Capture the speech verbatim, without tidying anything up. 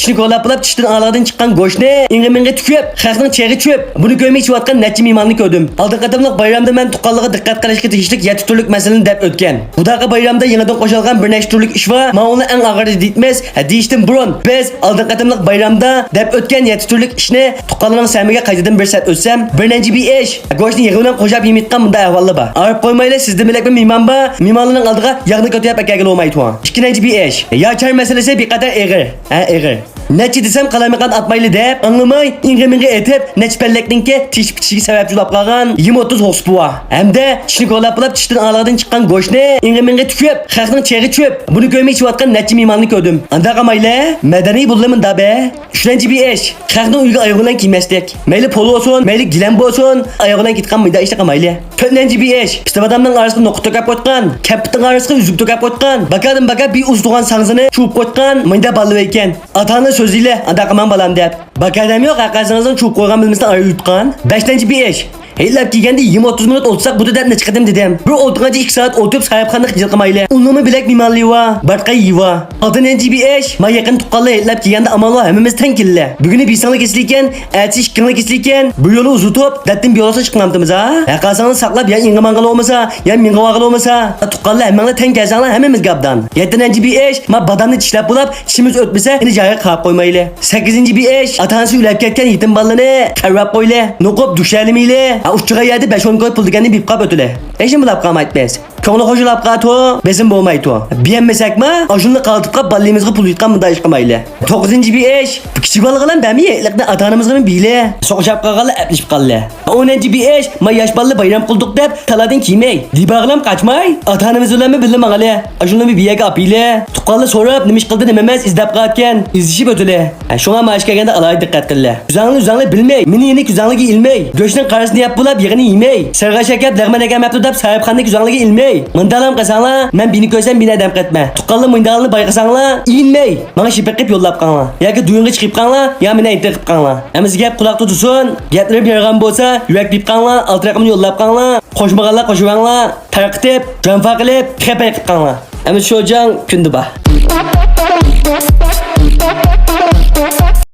چىشنى كولاپ بولاپ چىشتىن ئالىغىدىن چىققان گۆشنى ئىڭغا-مىڭغا تۈكۈپ، خەقنىڭ چېغى چۈشۈپ، بۇنى كۆرمەي ئىچىۋاتقان نەچچە مېھماننى كۆردۈم. ئالدىنقى قېتىملىق بايرامدا مەن تۇغقانلىققا دىققەت قىلىشقا تېگىشلىك يەتتە تۈرلۈك مەسىلىنى دەپ ئۆتكەن. خۇداغا بايرامدا يېڭىدىن قوشۇلغان بىر نەچچە تۈرلۈك ئىش بار، ماۋۇلار ئەڭ ئاغرىدى دېيىتمىز. ھە، دېيىشتىن بۇرۇن، بىز ئالدىنقى قېتىملىق بايرامدا دەپ ئۆتكەن يەتتە تۈرلۈك ئىشنى تۇغقانلارنىڭ سەمىگە قايتىدىن بىر سەت ئۆتسەم، بىرىنچى بىر ئىش، گۆشنى يېغى بىلەن قوشاپ يېمەيدىغان مۇنداق ئەھۋاللار بار. ئاغرىپ قويمايلى، سىزدىن بۆلەكمۇ مېھمان بار، مېھمانلارنىڭ ئالدىغا ياغنى كۆتۈرۈپ ئەكەلگىلى بولمايدۇ. ئىككىنچى بىر ئىش، ياچار مەسىلىسى بىر قەدەر ئېغىر. ھە، ئېغىر. نەچچە دېسەم قالايمىقان ئاتمايلى دەپ، ئاڭلىماي، ئىڭغا-مىڭغا ئېتىپ، نەچچە پەللەكنىڭكى تېشىپ كېتىشىگە سەۋەبچى بولاپ قالغان يىگىرمە ئوتتۇز ھوسپا بار. ھەمدە چىشنى كولاپ بولاپ چىشتىن ئالىغىدىن چىققان گۆشنى ئىڭغا-مىڭغا تۈكۈپ، خەقنىڭ چېغى چۈشۈپ، بۇنى كۆرمەي ئىچىۋاتقان نەچچە مېھماننى كۆردۈم. ئانداق قىلمايلى، مەدەنىي بولىمىز بۇنداق بە. ئۈچىنچى بىر ئىش، خەقنىڭ ئۆيىگە ئاياغ بىلەن كىرمەسلىك. مەيلى پولى بولسۇن، مەيلى گىلەم بولسۇن، ئاياغ بىلەن كېتىدىغان مۇنداق ئىشنى قىلمايلى. تۆتىنچى بىر ئىش، پىستە بادامنىڭ ئارىسىغا نوقۇت تۆكۈپ قويغان، كەمپۈتنىڭ ئارىسىغا ئۈزۈك تۆكۈپ قويغان، باكادىن باكا بىر ئۇز تۇغان ساڭزىنى چۇۋۇپ قويغان، مۇنداق بالىلار ئىكەن. ئاتا-ئانا سۆزلەيلى، ئانداق قىلماڭ بالام دەپ. باكادەم يوق، ھەرقايسىڭىزنىڭ چۇۋۇپ قويغان بىلمىسىڭىز ئايا يۇتقان. بەشىنچى بىر ئىش، ھېيتلاپ كەلگەندە يىگىرمە ئوتتۇز مىنۇت ئولتۇرساق بولىدۇ دەپ نەچچە قېتىم دېدىم. بىر ئولتۇرغانچە ئىككى سائەت ئولتۇرۇپ ساھىبخانىنى خىجىل قىلمايلى. ئۇنىڭمۇ بۆلەك مېھمانلىرى بار، بارتقا يېيىۋا. ئالتىنچى بىر ئىش، ما يېقىن تۇغقانلار ھېيتلاپ كەلگەندە ئامال بار، ھەممىمىز تەڭ كېلىلى. بۈگۈنى بىرسىڭلار كېسىلى ئىكەن، ئەتىسى ئىككىڭلار كېسىلى ئىكەن، بىر يولى ئۇزىتىپ، دەتتىن بىر يولىسا چىقىڭلامتىمىز ھە؟ ھەرقايسىڭلار ساقلاپ يا ئىڭغا ماڭغىلى بولمىسا، يا مىڭغا بارغىلى بولمىسا، تۇغقانلار ھەممەڭلار تەڭ كەلسەڭلار ھەممىمىزگە ئابدان. يەتتىنچى بىر ئىش، ما بادامنى چىشلەپ بولاپ، چىشىمىز ئۆتمىسە، يەنە جايىغا قاراپ قويمايلى. سەككىزىنچى بىر ئىش، ئاتا-ئانىسى ئۆلۈپ كەتكەن يېتىم بالىنى قەرۋاپ قويلى. نوقۇپ دۈشەلمىيلى. ھە، ئۇچرىغان يەردە بەش ئون كوي پۇل دېگەننى بېرىپ قاپ ئۆتىلى. ھېچنېمە بولاپ قالمايتتى بىز. كۆڭلى خوشلاپ قالتۇ، بېسىم بولمايتۇ. بېرەلمىسەكمۇ، ئاشۇنى قالتىپ قاپ بالىمىزغا پۇل يۇتقان مۇنداق ئىش قىلمايلى. توققۇزىنچى بىر ئىش، كىچىك بالىغىلا بەرمەي، ھېيتلىقنى ئاتا-ئانىمىزغىمۇ بېرىلى. سوقۇشاپ قالغانلار ئەپلىشىپ قاللى. ئونىنچى بىر ئىش، ما ياش بالىلار بايرام قىلدۇق دەپ، تالادىن كىيمەي، دىباغلام قاچماي، ئاتا-ئانىمىز بىلەنمۇ بىللە ماڭىلى. ئاشۇلىنى بىر يەرگە ئاپىرىلى. تۇغقانلار سوراپ، نېمە ئىش قىلدى، نېمە ئەمەس، ئىزدەپ قالاتكەن، ئىزدىشىپ ئۆتىلى. ھە، شۇڭا مانا ئىشقا كەلگەندە ئالاھىدە دىققەت قىللى. ئۆزەڭلار ئۆزەڭلار بىلمەي، مېنى يەنە كۆزەڭلارغا ئىلمەي، گۆشنىڭ قارىسىنى يەپ بولاپ، يېغىنى يېمەي، سىرغا شەكەپ لەغمەن ئەكەلمەپتۇ دەپ ساھىبخانىنى كۆزەڭلارغا ئىلمەي. مۇنداقلام قىلساڭلار، مەن بىنى كۆرسەم بىنى ئەدەم قىلىمەن. تۇغقانلار مۇنداقلارنى بايقىساڭلار، ئىنمەي، ماڭا شېپە قىلىپ يوللاپ قاڭلار. ياكى دۇيۇڭغا چىقىپ قاڭلار، يا مېنى ئىنتىر قىلىپ قاڭلار. ئەمىسە گەپ قۇلاقتا تۇرسۇن، گەپلىرىم يارىغان بولسا، يۈرەك بېرىپ قاڭلار، ئالتە رەقەمنى يوللاپ قاڭلار، قوشمىغانلار قوشۇۋەڭلار، تارقىتىپ، جانفا قىلىپ، خەپەر قىلىپ قاڭلار. ئەمىسە شوجاڭ كۈندە بار.